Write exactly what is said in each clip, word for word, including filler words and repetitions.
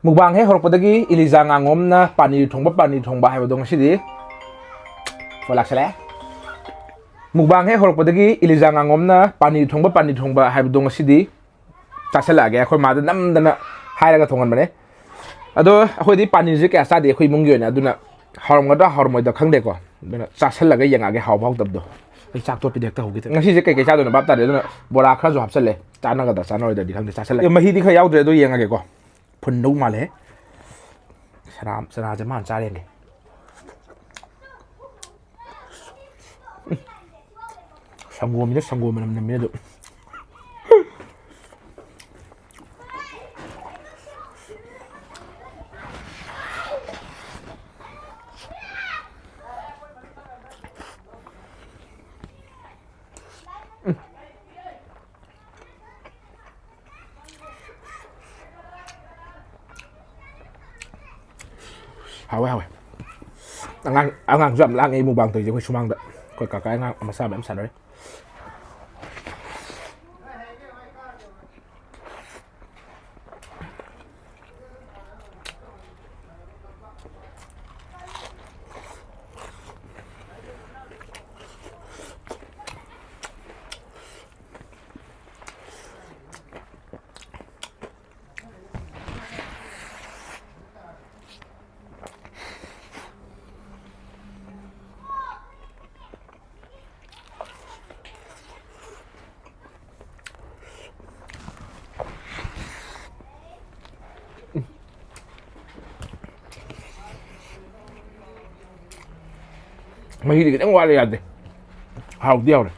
Mukbang ꯍꯦꯛ ꯍꯧꯔꯛꯄꯗꯒꯤ ꯏꯂꯤꯖꯥ ꯉꯥꯉꯣꯝꯅ ꯄꯥꯅꯤꯔ ꯊꯣꯡꯕ, ꯄꯥꯅꯤꯔ ꯊꯣꯡꯕ ꯍꯥꯏꯕꯗꯣ ꯉꯁꯤꯗꯤ ꯐꯣꯟ ꯂꯥꯛꯁꯜꯂꯛꯑꯦ꯫ ꯃꯨꯛꯕꯥꯡ ꯍꯦꯛ ꯍꯧꯔꯛꯄꯗꯒꯤ ꯏꯂꯤꯖꯥ ꯉꯥꯉꯣꯝꯅ ꯄꯥꯅꯤꯔ ꯊꯣꯡꯕ, ꯄꯥꯅꯤꯔ ꯊꯣꯡꯕ ꯍꯥꯏꯕꯗꯣ ꯉꯁꯤꯗꯤ ꯆꯥꯁꯜꯂꯛꯑꯒꯦ꯫ ꯑꯩꯈꯣꯏ ꯃꯥꯗ ꯅꯝꯗꯅ ꯍꯥꯏꯔꯒ ꯊꯣꯡꯍꯟꯕꯅꯦ꯫ ꯑꯗꯣ ꯑꯩꯈꯣꯏꯗꯤ ꯄꯥꯅꯤꯔꯁꯦ ꯀꯌꯥ ꯆꯥꯗꯦ ꯑꯩꯈꯣꯏ ꯏꯃꯨꯡꯒꯤ ꯑꯣꯏꯅ, ꯑꯗꯨꯅ ꯍꯥꯎꯔꯝꯒꯗ꯭ꯔꯥ ꯍꯥꯎꯔꯝꯃꯣꯏꯗ꯭ꯔꯥ ꯈꯪꯗꯦꯀꯣ, ꯑꯗꯨꯅ ꯆꯥꯁꯜꯂꯒ ꯌꯦꯡꯉꯛꯑꯒꯦ ꯍꯥꯎꯕ ꯍꯥꯎꯇꯕꯗꯣ꯫ ꯑꯩ ꯆꯥꯛ ꯇꯣꯠꯄꯤꯗ ꯍꯦꯛꯇ ꯍꯧꯒꯦ ꯇꯧ-, ꯉꯁꯤꯁꯦ ꯀꯩꯀꯩ ꯆꯥꯗꯣꯏꯅꯣ ꯚꯥꯞ ꯇꯥꯗꯦ, ꯑꯗꯨꯅ ꯕꯣꯔꯥ ꯈꯔꯁꯨ ꯍꯥꯞꯆꯜꯂꯦ꯫ ꯆꯥꯟꯅꯒꯗ꯭ꯔꯥ ꯆꯥꯟꯅꯔꯣꯏꯗ꯭ꯔꯗꯤ ꯈꯪꯗꯦ, ꯆꯥꯁꯜꯂꯦ꯫ ꯑꯦ, ꯃꯍꯤꯗꯤ ꯈꯔ ꯌꯥꯎꯗ꯭ꯔꯦ, ꯑꯗꯨ ꯌꯦꯡꯉꯒꯦꯀꯣ꯫ ꯐꯨꯟꯗꯧ ꯃꯥꯜꯂꯦ꯫ ꯆꯅꯥ, ꯆꯅꯥꯁꯦ ꯃꯥꯅ ꯆꯥꯔꯦꯅꯦ꯫ ꯁꯪꯒꯣꯝꯅꯤꯅ ꯁꯪꯒꯣꯝ ꯃꯅꯝ ꯅꯝꯃꯦ ꯑꯗꯨ꯫ ꯍꯥꯎꯋꯦ, ꯍꯥꯎꯋꯦ꯫ ꯑꯉꯥꯡ, ꯑꯉꯥꯡꯁꯨ ꯌꯥꯝ ꯂꯥꯡꯉꯦ ꯑꯩ ꯃꯨꯛꯕꯥꯡ ꯇꯧꯔꯤꯁꯦ꯫ ꯑꯩꯈꯣꯏ ꯁꯨꯃꯥꯡꯗ ꯑꯩꯈꯣꯏ ꯀꯀꯥ ꯑꯉꯥꯡ ꯃꯆꯥ ꯃꯌꯥꯝ ꯁꯥꯟꯅꯔꯤ꯫ ꯃꯍꯤꯗꯤ ꯈꯤꯇꯪ ꯋꯥꯠꯂꯦ, ꯌꯥꯗꯦ꯫ ꯍꯥꯎꯗꯤ ꯍꯥꯎꯔꯦ꯫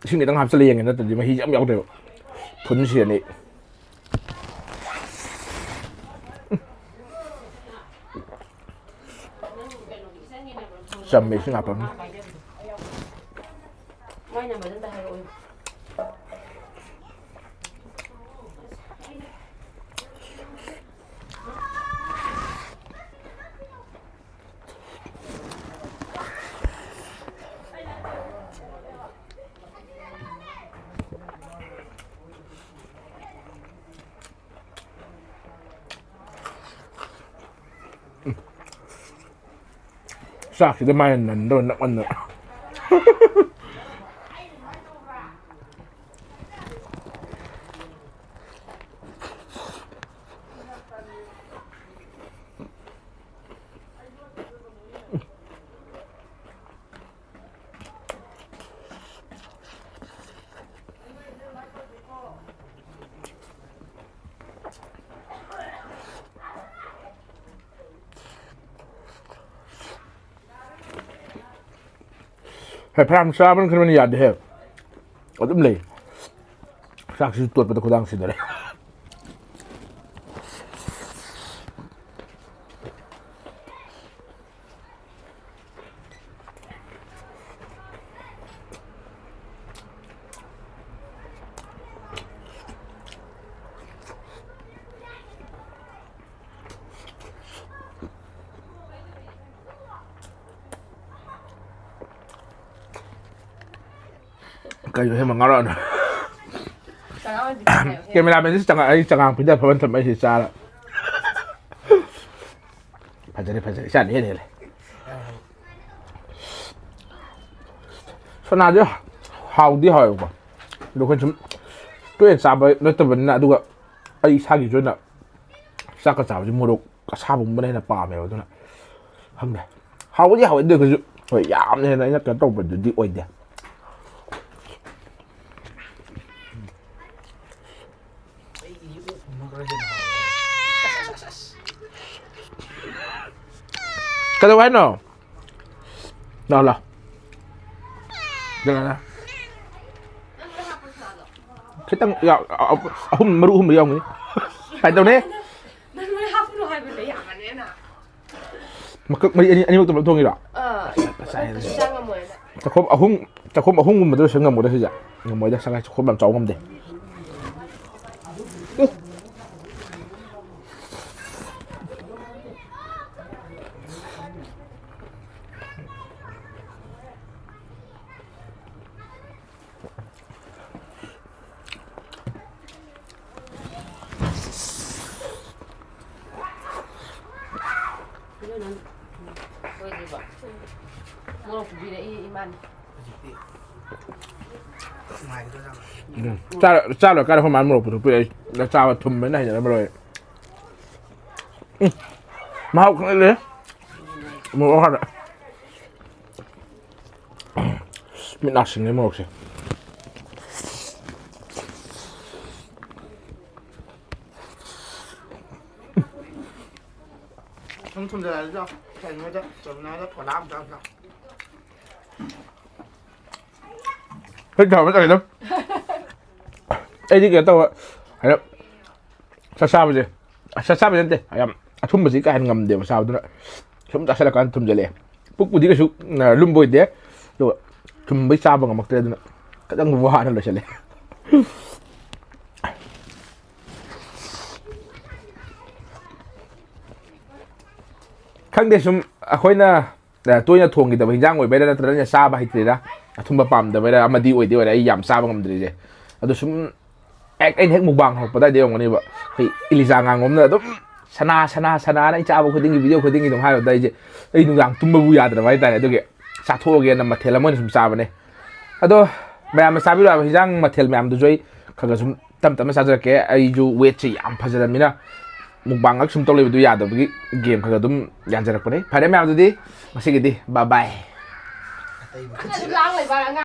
ꯏꯁꯤꯡ ꯈꯤꯇꯪ ꯍꯥꯞꯆꯤꯜꯂ ꯌꯦꯡꯒꯦ, ꯅꯠꯇ꯭ꯔꯗꯤ ꯃꯍꯤꯁꯦ ꯌꯥꯝ ꯌꯥꯎꯗꯦꯕ꯫ ꯐꯨꯟ ꯁꯤꯔꯅꯤ꯫ ꯆꯝꯃꯦ ꯏꯁꯤꯡ ꯍꯥꯞꯄꯝꯅꯤ꯫ ꯆꯥꯛꯁꯤꯗ ꯃꯥꯏꯅ ꯅꯟꯗꯧꯔ ꯅꯞꯃꯟꯗꯅ꯫ ꯍꯦ, ꯐꯅꯌꯥꯝ ꯆꯥꯕꯅ ꯈꯟꯕꯅ ꯌꯥꯗꯦꯍꯦ꯫ ꯑꯗꯨꯝ ꯂꯩ꯫ ꯆꯥꯛꯁꯤꯁꯨ ꯇꯣꯠꯄꯗ ꯈꯨꯗꯥꯡ ꯁꯤꯗꯔꯦ꯫ ꯀꯩꯅꯣ ꯍꯦ, ꯃꯉꯥꯔꯛꯅ? ꯆꯉꯥꯡ ꯑꯣꯏꯅ ꯄꯤꯖꯔꯦ꯫ ꯀꯦꯃꯦꯔꯥꯃꯦꯟꯁꯤ ꯆꯉꯥꯡ, ꯑꯩ ꯆꯉꯥꯡ ꯄꯤꯖ ꯐꯝꯃꯟ ꯊꯝꯃꯦ, ꯑꯩ ꯁꯤ ꯆꯥꯔ꯫ ꯐꯖꯔꯦ, ꯐꯖꯔꯦ꯫ ꯏꯆꯥꯅ ꯏꯍꯦꯟ ꯍꯦꯜꯂꯦ꯫ ꯁꯅꯥꯁꯦ ꯍꯥꯎꯗꯤ ꯍꯥꯎꯋꯦꯕꯀꯣ꯫ ꯑꯗꯣ ꯑꯩꯈꯣꯏ ꯁꯨꯝ ꯇꯣꯏꯅ ꯆꯥꯕ ꯅꯠꯇꯕꯅꯤꯅ, ꯑꯗꯨꯒ ꯑꯩ ꯏꯁꯥꯒꯤꯁꯨ ꯑꯣꯏꯅ ꯆꯥꯛꯀ ꯆꯥꯕꯁꯦ ꯃꯣꯔꯣꯛ ꯑꯁꯥꯕꯒꯨꯝꯕꯅ ꯍꯦꯟꯅ ꯄꯥꯝꯃꯦꯕ꯫ ꯑꯗꯨꯅ ꯈꯪꯗꯦ꯫ ꯍꯥꯎꯕꯗꯤ ꯍꯥꯎꯋꯦ, ꯑꯗꯨ ꯑꯣꯏꯔꯒꯁꯨ, ꯍꯣꯏ, ꯌꯥꯝꯅ ꯍꯦꯟꯅ ꯑꯩꯅ ꯀꯩꯅꯣ ꯇꯧꯕꯗꯨꯗꯤ ꯑꯣꯏꯗꯦ꯫ ꯑꯩꯒꯤꯗꯤ ꯑꯣꯛꯀꯨꯝꯕ ꯈꯔ ꯍꯦꯟꯅ ꯍꯥꯎꯋꯦ꯫ ꯀꯩꯗꯧ ꯍꯥꯏꯅꯣ? ꯂꯥꯎ, ꯂꯥꯎ꯫ ꯂꯥꯎ, ꯂꯥꯎ, ꯂꯥꯎ꯫ ꯈꯤꯇꯪ ꯌꯥꯎ-, ꯑ-, ꯑ-, ꯑꯍꯨꯝ, ꯃꯔꯨ ꯑꯍꯨꯝ ꯃꯔꯤ ꯌꯥꯎꯔꯝꯒꯅꯤ꯫ ꯀꯥꯏ ꯇꯧꯅꯤ? ꯅꯪ ꯂꯣꯏ ꯍꯥꯞꯄꯨꯔꯣ ꯍꯥꯏꯕꯅꯦ, ꯌꯥꯝꯃꯅꯦꯅ꯫ ꯃꯀꯛ ꯃꯔꯤ ꯑꯅꯤ, ꯑꯅꯤꯃꯛꯇ ꯄꯨꯂꯞ ꯊꯣꯡꯉꯤꯔꯣ? ꯑꯥ, ꯐꯖ-, ꯐꯖ-, ꯅꯪ ꯀꯩꯁꯨ ꯆꯥ ꯉꯝꯃꯣꯏꯅ꯫ ꯆꯥꯛꯈꯣꯝ ꯑꯍꯨꯝ, ꯆꯥꯛꯈꯣꯝ ꯑꯍꯨꯝꯒꯨꯝꯕꯗ ꯂꯣꯏꯁꯟ ꯉꯝꯒꯗ꯭ꯔꯥ ꯁꯤꯁꯦ? ꯉꯝꯃꯣꯏꯗ, ꯁꯉꯥꯏ ꯆꯥꯛꯈꯣꯝ ꯌꯥꯝ ꯆꯥꯎ ꯉꯝꯗꯦ꯫ ꯃꯣꯔꯣꯛ ꯄꯨꯕꯤꯔꯛꯏ ꯏꯃꯥꯅ꯫ ꯎꯝ꯫ ꯆꯥ-, ꯆꯥ ꯂꯣꯏꯔꯀꯥꯟꯗ ꯑꯩꯈꯣꯏ ꯃꯥꯅ ꯃꯣꯔꯣꯛ ꯄꯨꯊꯣꯛꯄꯤꯔꯛꯑꯦ꯫ ꯆꯥꯕ ꯊꯨꯝꯕꯅ ꯍꯩꯅꯔꯝꯃꯔꯣꯏ꯫ ꯎꯝ꯫ ꯃꯍꯥꯎ ꯈꯪꯂꯩ ꯂꯩ꯫ ꯃꯣꯔꯣꯛ ꯍꯥꯟꯅ꯫ ꯃꯤꯠ ꯅꯥ ꯁꯤꯡꯉꯦ ꯃꯣꯔꯣꯛꯁꯦ꯫ ꯁꯨꯝ ꯊꯨꯝꯖꯜꯂꯛꯑꯗꯤ ꯆꯥꯎ꯫ ꯀꯩꯅꯣꯗ, ꯆꯧꯃꯤꯟꯅꯕꯗ ꯄꯣꯂꯥ ꯑꯃ ꯆꯥꯕ ꯆꯥꯎ꯫ ꯍꯦꯛ ꯊꯝꯃ ꯆꯠꯈꯤꯗꯣ꯫ ꯑꯩꯗꯤ ꯀꯩꯅꯣ ꯇꯧꯕ, ꯍꯥꯏꯔꯞ ꯆꯥꯛ ꯆꯥꯕꯁꯦ, ꯑꯁ, ꯆꯥꯛ ꯆꯥꯕꯁꯦ ꯅꯠꯇꯦ, ꯌꯥꯝ ꯑꯊꯨꯝꯕꯁꯤ ꯀꯥ ꯍꯦꯟꯅ ꯉꯝꯗꯦꯕ ꯆꯥꯕꯗꯨꯅ꯫ ꯁꯨꯝ ꯆꯥꯁꯤꯜꯂꯀꯥꯟꯗ ꯊꯨꯝꯖꯜꯂꯛꯑꯦ꯫ ꯄꯨꯛꯄꯨꯗꯤ ꯀꯩꯁꯨ, ꯑ, ꯂꯨꯝꯕ ꯑꯣꯏꯗꯦ, ꯑꯗꯨꯒ ꯊꯨꯝꯕꯩ ꯆꯥꯕ ꯉꯝꯃꯛꯇ꯭ꯔꯦ, ꯑꯗꯨꯅ ꯈꯤꯇꯪ ꯋꯥꯅ ꯂꯣꯏꯁꯤꯜꯂꯦ꯫ ꯈꯪꯗꯦ, ꯁꯨꯝ ꯑꯩꯈꯣꯏꯅ, ꯑ, ꯇꯣꯏꯅ ꯊꯣꯡꯈꯤꯗꯕ ꯍꯤꯟꯖꯥꯡ ꯑꯣꯏꯕꯩꯔꯥ ꯅꯠꯇ꯭ꯔꯒ ꯑꯩꯅ ꯆꯥꯕ ꯍꯩꯇ꯭ꯔꯤꯔꯥ, ꯑꯊꯨꯝꯕ ꯄꯥꯝꯗꯕꯩꯔꯥ ꯑꯃꯗꯤ ꯑꯣꯏꯗꯤ ꯑꯣꯏꯔꯦ, ꯑꯩ ꯌꯥꯝ ꯆꯥꯕ ꯉꯝꯗ꯭ꯔꯤꯁꯦ꯫ ꯑꯗꯣ ꯁꯨꯝ ꯍꯦꯛ ꯑꯩꯅ ꯍꯦꯛ ꯃꯨꯛꯕꯥꯡ ꯍꯧꯔꯛꯄ ꯑꯗꯥꯏꯗ ꯌꯦꯡꯉꯨꯅꯦꯕ, ꯑꯩꯈꯣꯏ ꯏꯂꯤꯖꯥ ꯉꯥꯉꯣꯝꯅ ꯑꯗꯨꯝ "ꯁꯅꯥ, ꯁꯅꯥ, ꯁꯅꯥꯅ" ꯑꯩ ꯆꯥꯕ ꯈꯨꯗꯤꯡꯒꯤ, ꯚꯤꯗꯤꯑꯣ ꯈꯨꯗꯤꯡꯒꯤ ꯑꯗꯨꯝ ꯍꯥꯏꯕꯗ ꯑꯩꯁꯦ, ꯑꯩ ꯅꯨꯡꯗꯥꯡ ꯇꯨꯝꯕꯕꯨ ꯌꯥꯗ꯭ꯔꯕ ꯍꯥꯏꯇꯥꯔꯦ꯫ ꯑꯗꯨꯒꯤ ꯆꯥꯊꯣꯛꯑꯒꯦꯅ ꯃꯊꯦꯜ ꯑꯃ ꯑꯣꯏꯅ ꯁꯨꯝ ꯆꯥꯕꯅꯦ꯫ ꯑꯗꯣ ꯃꯌꯥꯝꯅ ꯆꯥꯕꯤꯔꯨ ꯍꯥꯏꯕ ꯍꯤꯟꯖꯥꯡ ꯃꯊꯦꯜ ꯃꯌꯥꯝꯗꯨꯁꯨ ꯑꯩ ꯈꯔ ꯈꯔ ꯁꯨꯝ ꯇꯞ ꯇꯞꯅ ꯆꯥꯖꯔꯛꯀꯦ꯫ ꯑꯩꯁꯨ ꯋꯦꯠꯁꯦ ꯌꯥꯝ ꯐꯖꯔꯝꯅꯤꯅ ꯃꯨꯛꯕꯥꯡ ꯉꯥꯛ ꯁꯨꯝ ꯇꯧ ꯂꯩꯕꯗꯨ ꯌꯥꯗꯕꯒꯤ ꯒꯦꯝ ꯈꯔ ꯈꯔ ꯑꯗꯨꯝ ꯌꯥꯟꯖꯔꯛꯄꯅꯦ꯫ ꯐꯔꯦ ꯃꯌꯥꯝꯗꯨꯗꯤ ꯉꯁꯤꯒꯤꯗꯤ bye bye꯫ ꯑꯇꯩ ꯃꯈꯜ ꯑꯗꯨꯝ ꯂꯥꯡ ꯂꯩꯕ ꯑꯉꯥꯡ